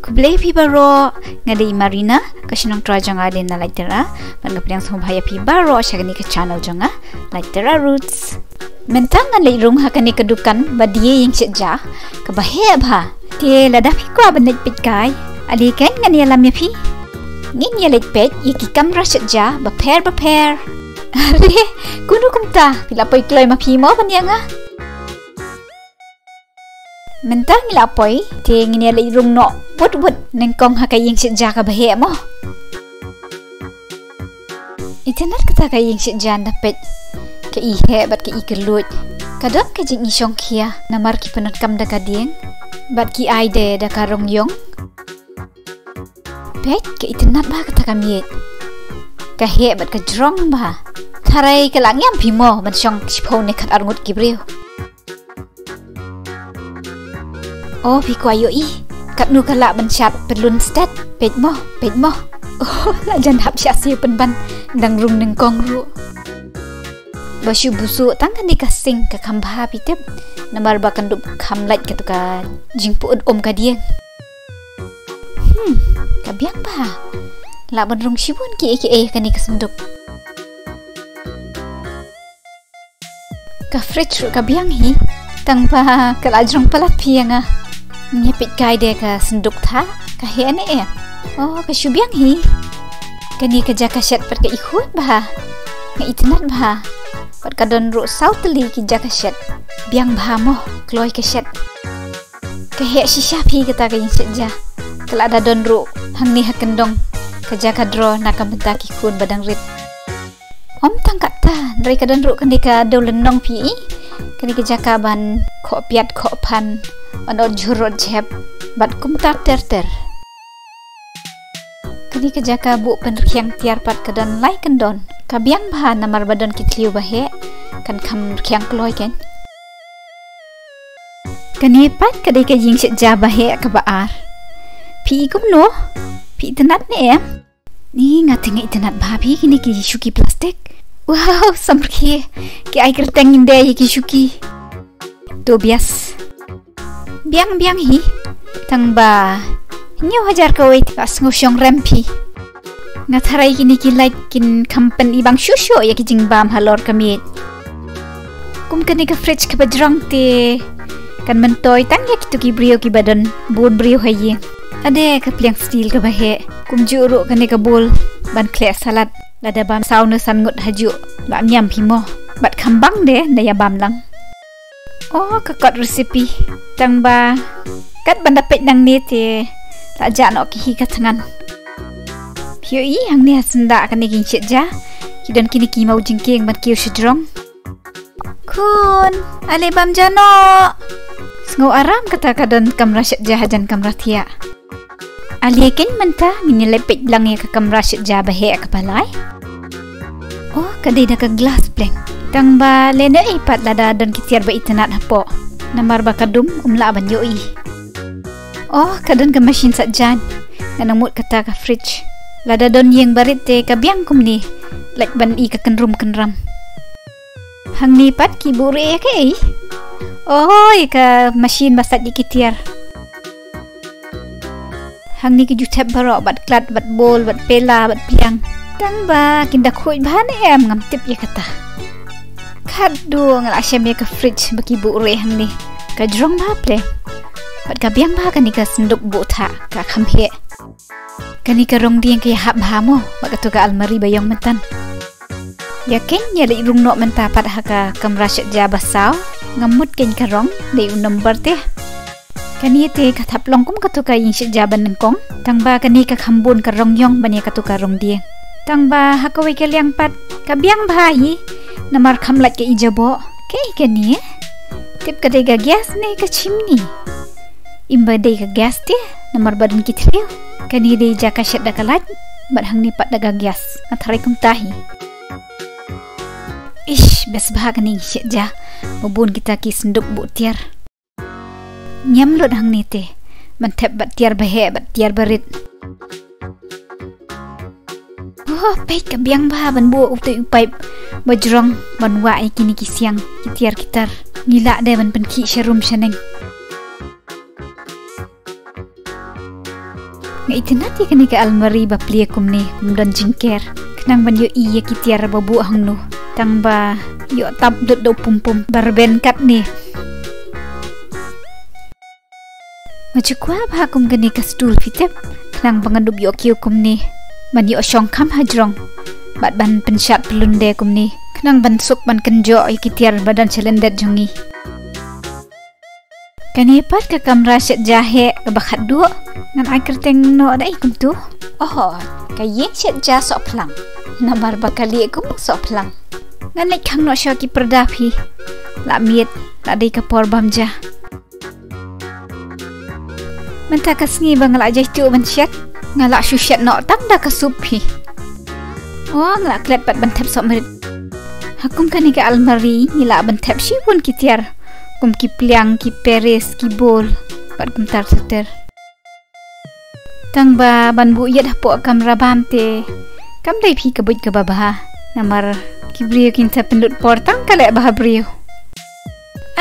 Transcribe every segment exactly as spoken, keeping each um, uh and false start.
Khublei phi baroh, nga dei Marina, ka shnong Trai jong nga dei na Laitera, bad nga pdiang sngewbha ïa phi baroh sha kane ka channel jong nga, Laitera Roots. Mynta ngan leit rung ha kane ka dukan ba die ïing shet ja, kaba heh bha. Te lada phi kwah ban leit peit kai, ale kan ngan ïalam ïa phi. Ngin ïa leit peit ïa ki kamra shet ja bapher bapher. Ale, kumno kumta, phi la poi kloi ma phi mo ban ïa nga. Mynta ngi la poi, te ngin ïa leit rung noh bud bud nyngkong ha ka ïing shet ja kaba heh mo. Itynnad kata ka ïing shet ja nda peit. Ka i heh bad ka i kylluid. Ka don ka jingïashongkhia namar ki pyndonkam da ka dieng bad ki ai de da ka rong ïong. Peit, ka itynnad bha kata ka miej. Ka heh bad ka jrong bha. Tharai ka la ngiam phi mo ban shong shiphew ne khatar ngut ki briew. O phi kwah ïohi katno ka lah ban shad pyllun stet. Peit mo, peit mo. O, la jan hap shah siew pynban, dang rung nyngkong ruh. Ba shu busu tang kane ka sink ka kham bha phi tip. Namar ba kan dup kham lait katu ka jingpyut um ka dieng. Hmm, ka biang bha. Lah ban rung shibun kiei kiei kane ka synduk. Ka fridge ruh ka biang hi. Tang ba ka la jrong palat phi ïa nga. Ngi peit kai de ka synduk tha, ka heh ne em. O, ka shu biang hi. Kane ka jaka shet pat ka i khuid bha. Nga itynnad bha. Pat ka don ruh saw tylli ki jaka shet. Biang bha mo, kloi ka shet. Ka heh shisha phi kata ka ïing shet ja. Ka la da don ruh hangne ha kyndong ka jaka draw na ka bynta ki khun ba dang rit. Ym tang katta, hynrei ka don ruh kane ka dewlynnong phi i. Kane ka jaka ban khoh piat khoh phan, ban ot jhur ot jhep bad kumta ter ter. Kane ka jaka buh pynrkhiang tiar pat ka don lai kyndon. Ka biang bha namar ba don ki thliew ba heh, kan kham rkhiang kloi kan. Kane pat ka dei ka ïing shet ja ba heh kaba ar. Phi i kumno? Phi itynnad ne em? Ni nga te nga itynnad bha phi kine ki shuki plastik. Wow, samrkhie. Ki ai kyrteng ynda ïa ki shuki. Tobias. Biang biang hi. Tang ba hynñiew hajar kawei te ka sngew shong rem phi. Nga tharai kine ki light kin kham pyn-i bang shuh shuh ïa ki jingbam halor ka miej. Kum kane ka fridge kaba jrong te kan myntoi tang ïa kito ki briew kiba don bun briew ha ïing. Ade ka pliang steel kaba heh. Kumjuh ruh kane ka bowl ban khleh salad. Lada bam saw ne san ngut hajuh, la ngiam phi mo. Bad kham bang de nda ïa bam lang. O, ka kot recipe. Tang ba kat ban da peit nangne te la jah noh ki hi ka thngan. Phi ïohi hangne ha syndah kane ka ïing shet ja, ki don kine ki maw jingkieng ban kiew shajrong. Khun, ale bam ja noh. Sngew aram kata ka don kamra shet ja hajan kamra thiah. Ale keiñ mynta ngin ïa leit peit lang ïa ka kamra shet ja ba heh kaba lai. O, ka dei da ka glass pleng. Tang ba lehnohei pat lada don ki tiar ba itynnad hapoh. Namar ba ka dum ym lah ban ïohi. O, ka don ka machine sait jaiñ. Nga nang mut kata ka fridge. Lada don ïing barit te ka biang kumne. Lait ban i ka kynrum kynram. Hangne pat ki buhrieh ïa kaei? Oi, ka machine ba sait ïa ki tiar. Hangne ki juh thep baroh bad klat bad bowl bad pela bad pliang. Tang ba kin da khuid bha ne em ngam tip ïa kata. Khadduh nga la shem ïa ka fridge ba ki buhrieh hangne. Ka jrong bha pleng. Bad ka biang bha kane ka synduk buh thah ka kham heh. Kane ka rong dieng ka ïahap bha mo bad kato ka almari ba ïong mynta. Ïa keiñ ïa leit rung noh mynta pat ha ka kamra shet ja ba saw, ngam mut keiñ ka rong, dei u number te. Kane te ka thap long kum kato ka ïing shet ja ba nyngkong, tang ba kane ka kham bun ka rong ïong ban ïa kato ka rong dieng. Tang ba ha kawei ka liang pat, ka biang bha hi, namar kham lait ka i jaboh, kaei kane? Tip ka dei ka gas ne ka chimney? Im ba dei ka gas te, namar ba don ki thliew. Kane dei jaka shet da ka lait, bad hangne pat da ka gas. Nga tharai kumta hi. Ish, best bha kane shet ja. Ba bun kita ki synduk buh tiar. Ngiam lut hangne te. Ban thep bad tiar ba heh, bad tiar ba rit. Oh, peit ka biang bha ban buh utei u paip ba jrong ban wah ïa kine ki siang, ki tiar ki tar. Ngi lah de ban pynkhih sharum shaneng. Nga itynnad ïa kane ka almari ba plie kumne, ym don jingker. Khnang ban ïohi ïa ki tiar ba buh hangno. Tang ba ïoh tap dud da u pum pum ba rben katne. Nga ju kwah bha kum kane ka stul phi tip. Khnang ba ngan dup ïoh kiew kumne. Ban ïoh shong kham hajrong. Bad ban pynshad pynlunde kumne. Khnang ban suk ban kynjoh ïa ki tiar ba don sha lyndet jong ngi. Kane pat ka kamra shet ja heh kaba khatduh. Ngan ai kyrteng noh da i kumtu. Oh, ka ïing shet ja sohphlang. Namar ba ka lieh kum sohphlang. Ngan leit khang noh sha ki pyrda phi. La miet, la dei ka por bam ja. Mynta ka sngi ba nga la jai tuh ban shet, nga la shu shet noh tang da ka sup phi. Oh, nga la klet pat ban thep sohmarit. Ha kum kane ka almari ngi lah ban thep shibun ki tiar. Kum ki pliang, ki peris, ki bol. Bad kumta ter ter. Tang ba ban buh ïit hapoh kamra bam te. Kam dei phi ka buit kaba bha. Namar ki briew kin sa pynlut por tang ka leh bha briew.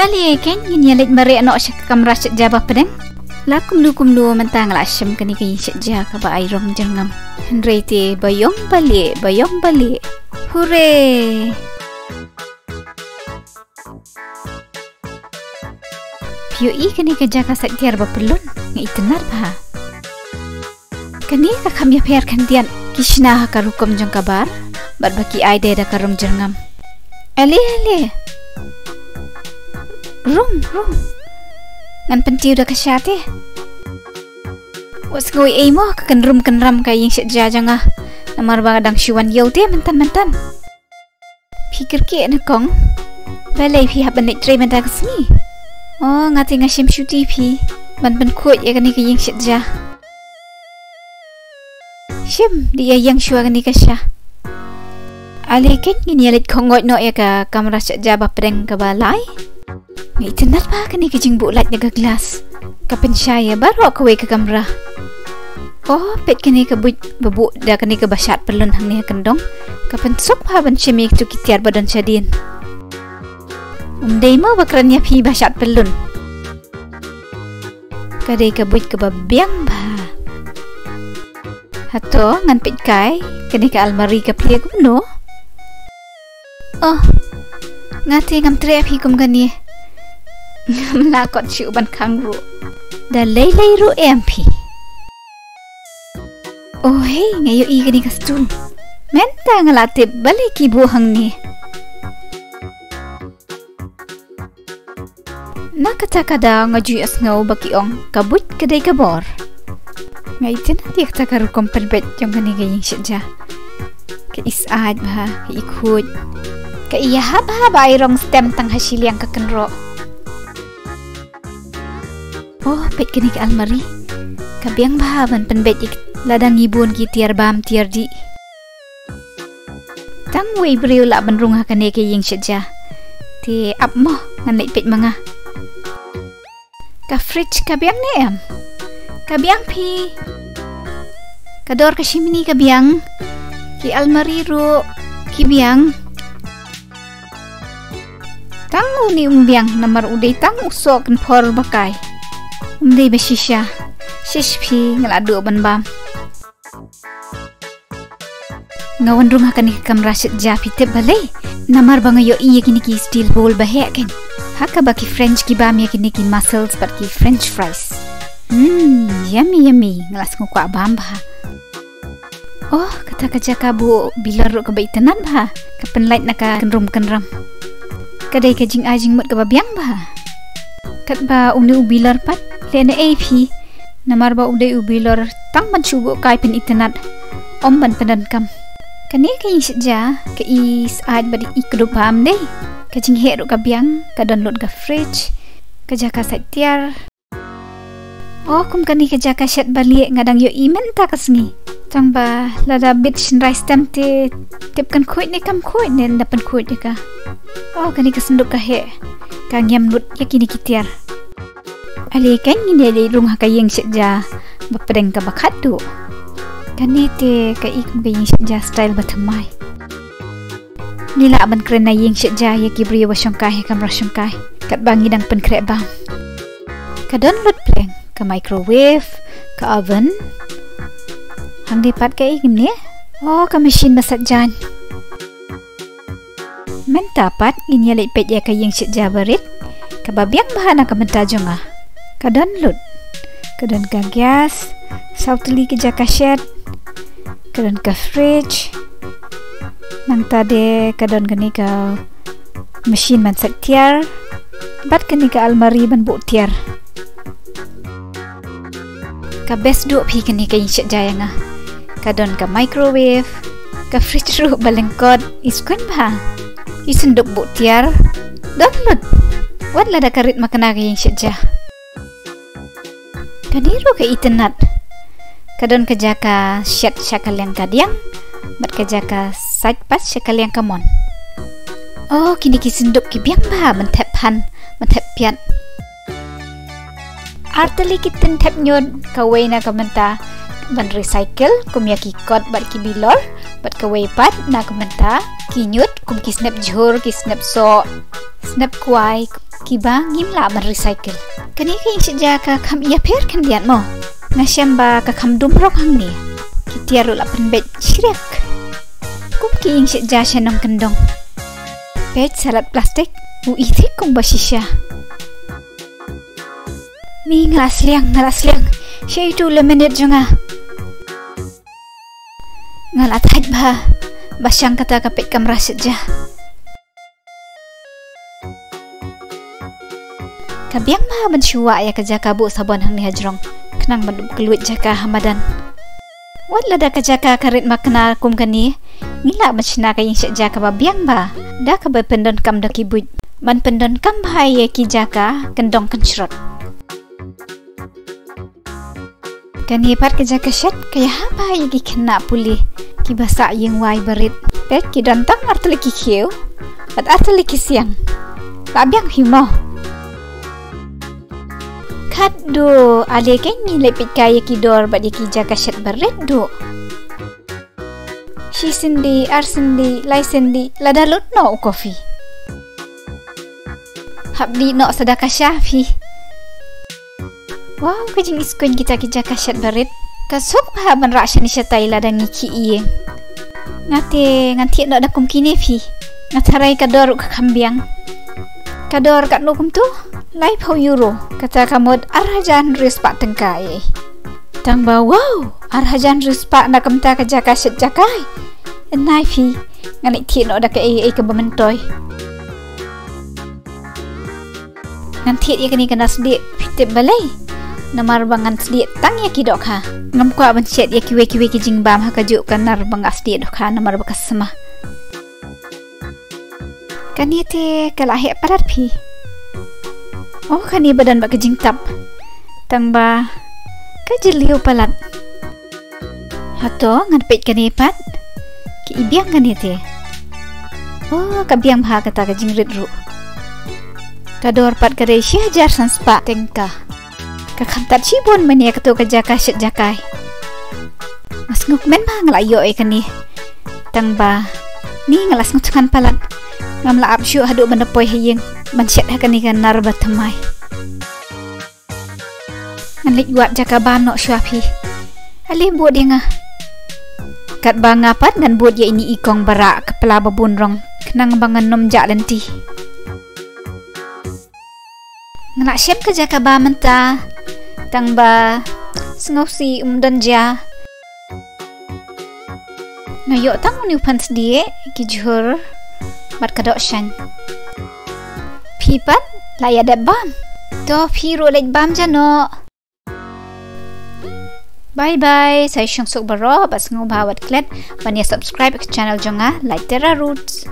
Ale, kein ngin ïa leit mareh noh sha ka kamra shet ja ba pdeng. La kumno kumno mynta nga la shem kane ka ïing shet ja kaba ai rong jyrngam. Hynrei te ba ïong ba lieh, ba ïong ba lieh. Hooray! Phi ïohi kane ka jaka sait tiar ba pyllun, nga itynnad bha. Kane ka kham ïapher khyndiat, ki shna ha ka rukom jong ka bar, bad ba ki ai de da ka rong jyrngam. Ale, ale. Rum, rum. Ngan pyntiew da ka sha te. Wat sngew ei mo ka kynrum kynram ka ïing shet ja jong nga. Namar ba dang shu wan ïew te mynta mynta. Phi kyrkieh na kong. Balei phi hap ban leit trei mynta ka sngi? Oh, nga te nga shim shuti phi. Ban pynkhuid ïa kane ka ïing shet ja. Shim, dei ïa ïeng shuwa kane ka sha. Ale kein ngin ïa leit khong ngoit noh ïa ka kamra shet ja ba pdeng kaba lai. Nga itynnad bha kane ka jingbuh light da ka glass. Ka pynshai ïa baroh kawei ka kamra. Oh, peit kane ka buit ba buh da kane kaba shad pyllun hangne ha kyndong. Ka pynsuk bha ban shim ïa kitu ki tiar ba don shadien. Ym dei mo ba kren ïa phi ba shad pyllun. Ka dei ka buit kaba biang bha. Hato ngan peit kai, kane ka almari ka plie kumno? Oh, nga te ngam treh phi kum kane. Ngam lah kot shuh ban khang ruh. Da lei lei ruh em phi. Oh hei, nga ïohi kane ka stul. Mynta nga la tip balei ki buh hangne. Na kata ka daw nga ju ïohsngew ba ki ong ka buit ka dei ka bor. Nga itynnad ïa kata ka rukom pynbeit jong kane ka ïing shet ja. Ka i syaid bha, ka i khuid. Ka i ïahap bha ba ai rong stem tang ha shiliang ka kynroh. Oh, peit kane ka almari. Ka biang bha ban pynbeit ïa ki, lada ngi bun ki tiar bam tiar dih. Tang wei briew lah ban rung ha kane ka ïing shet ja. Te ap mo, ngan leit peit ma nga. Ka fridge ka biang ne em? Ka biang phi. Ka dor ka shimni ka biang. Ki almari ruh ki biang. Tang une um biang namar u dei tang u soh kynphor ba kai. Um dei ba shisha. Shish phi, nga la duh ban bam. Nga wan rung ha kane ka kamra shet ja phi tip balei. Namar ba nga ïohi ïa kine ki steel bowl ba heh kein. Ha kaba ki French ki bam ïa kine ki mussels bad ki French fries. Hmm, yummy yummy. Nga la sngewkwah bam bha. Oh, kata ka jaka buh bilor ruh kaba itynnad bha. Ka pynlait na ka kynrum kynram. Ka dei ka jingai jingmut kaba biang bha. Katba une u bilor pat, lehnohei phi. Namar ba u dei u bilor tang ban shu buh kai pynitynnad. Ym ban pyndonkam. Kane ka ïing shet ja, ka i syaid bad i kdup bha ym dei. Ka jingheh ruh ka biang, ka don lut ka fridge, ka jaka sait tiar. Oh, kum kane ka jaka shet ba lieh nga dang ïohi mynta ka sngi. Tang ba lada bit shynrai stem te tip kan khuid ne kam khuid ne ynda pynkhuid ïa ka. Oh, kane ka synduk ka heh. Ka ngiam lut ïa kine ki tiar. Ale kan ngin ïa leit rung ha ka ïing shet ja ba pdeng kaba khatduh. Kane te ka i kum ka ïing shet ja style ba thymmai. Ngi lah ban kren na ïing shet ja ïa ki briew ba shongkai ha kamra shongkai. Katba ngi dang pynkhreh bam. Ka don lut pleng, ka microwave, ka oven. Hangne pat kaei kumne? Oh, ka machine ba sait jaiñ. Mynta pat ngin ïa leit peit ïa ka ïing shet ja barit kaba biang bha na ka bynta jong nga. Ka don lut. Ka don ka gas, saw tylli ki jaka shet, ka don ka fridge, nangta de ka don kane ka machine ban sait tiar, bad kane ka almari ban buh tiar. Ka best duh phi kane ka ïing shet ja ïa nga. Ka don ka microwave, ka fridge ruh ba lyngkot, i skun bha. I synduk buh tiar, don lut. Wat lada ka rit makna ka ïing shet ja. Kane ruh ka itynnad. Ka don ka jaka shet sha ka liang ka diang, bad ka jaka sait pat sha ka liang ka mon. Oh, kine ki synduk ki biang bha ban thep phan, ban thep piat. Ar tylli ki tin thep ñiut, kawei na ka bynta ban recycle, kum ïa ki kot bad ki bilor, bad kawei pat na ka bynta ki ñiut, kum ki snep jhur, ki snep soh, snep kwai, kiba ngim lah ban recycle. Kane ka ïing shet ja ka kham ïapher khyndiat mo. Nga shem ba ka kham dum rok hangne. Ki tiar ruh la pynbeit shriak. Kum ki ïing shet ja sha nongkyndong. Peit sa lad plastik, u i thik kumba shisha. Ni nga la sliang, nga la sliang. Sha itu lemonade jong nga. Nga la thait bha ba shang kata ka peit kamra shet ja. Ka biang bha ban shu wah ïa ka jaka buh sabon hangne hajrong, khnang ban dup kylluid jaka ha madan. Wat lada ka jaka ka rit makna kum kane, ngi lah ban shna ka ïing shet ja kaba biang bha da kaba pyndonkam da ki buit, ban pyndonkam bha ïa ki jaka kyndong kynshrot. Kane pat ka jaka shet ka ïahap bha ïa ki khynnah pule kiba sah ïing wai barit. Peit, ki don tang ar tylli ki khiew bad ar tylli ki siang. La biang hi mo. Khatduh, ale kein ngi leit peit kai ïa ki dor bad ïa ki jaka shet barit duh. Shi sendih, ar sendih, lai sendih, lada lut noh u coffee. Hap dih noh sa da ka sha phi. Wow, ka jingiskun kita ki jaka shet barit. Ka suk bha ban rah shane shatai lada ngi khie ïing. Nga te ngan thied noh da kum kine phi. Nga tharai ka dor ruh ka kham biang. Ka dor katno kumto? Laiphew euro. Kata ka mut ar hajar hynriew spah tyngka ei. Tang ba wow, ar hajar hynriew spah na ka bynta ka jaka shet ja kai. Nai phi, ngan leit thied noh da kaei kaei kaba myntoi. Ngan thied ïa kane ka nar sdieh, phi tip balei? Namar ba ngan sdieh tang ïa ki dohkha. Ngam kwah ban shet ïa kiwei kiwei ki jingbam ha kajuh ka nar ba nga sdieh dohkha namar ba ka sma. Kane te ka la heh palat phi. Oh, kane ba don bad ka jingtap. Tang ba ka jylliew palat. Hato ngan peit kane pat. Ka i biang kane te. Oh, ka biang bha kata ka jingrit ruh. Ka dor pat ka dei shi hajar san spah tyngka. Ka khamtam shibun mynne kato ka jaka shet ja kai. Nga sngewkmen ba nga la ïoh ïa kane. Tang ba ni nga la sngewthngan palat. Ngam lah ap shuh haduh ban da poi ha ïing ban shet ha kane ka nar ba thymmai. Ngan leit wad jaka bam noh shuwa phi. Ale bud ïa nga. Katba nga pat ngan bud ïa ine i kong ba rah ka pla ba bun rong khnang ba ngan nym jah lynti. Nga la shem ka jaka bam mynta. Tang ba sngewsih um don ja. Nga ïoh tang une u phan sdieh, ki jhur bad ka dohshain. Phi pat la ïa dep bam. To phi ruh leit bam ja noh. Bye bye, sa sngewsuk baroh, bad sngewbha wat klet ban ïa subscribe ka channel jong nga, Laitera Roots.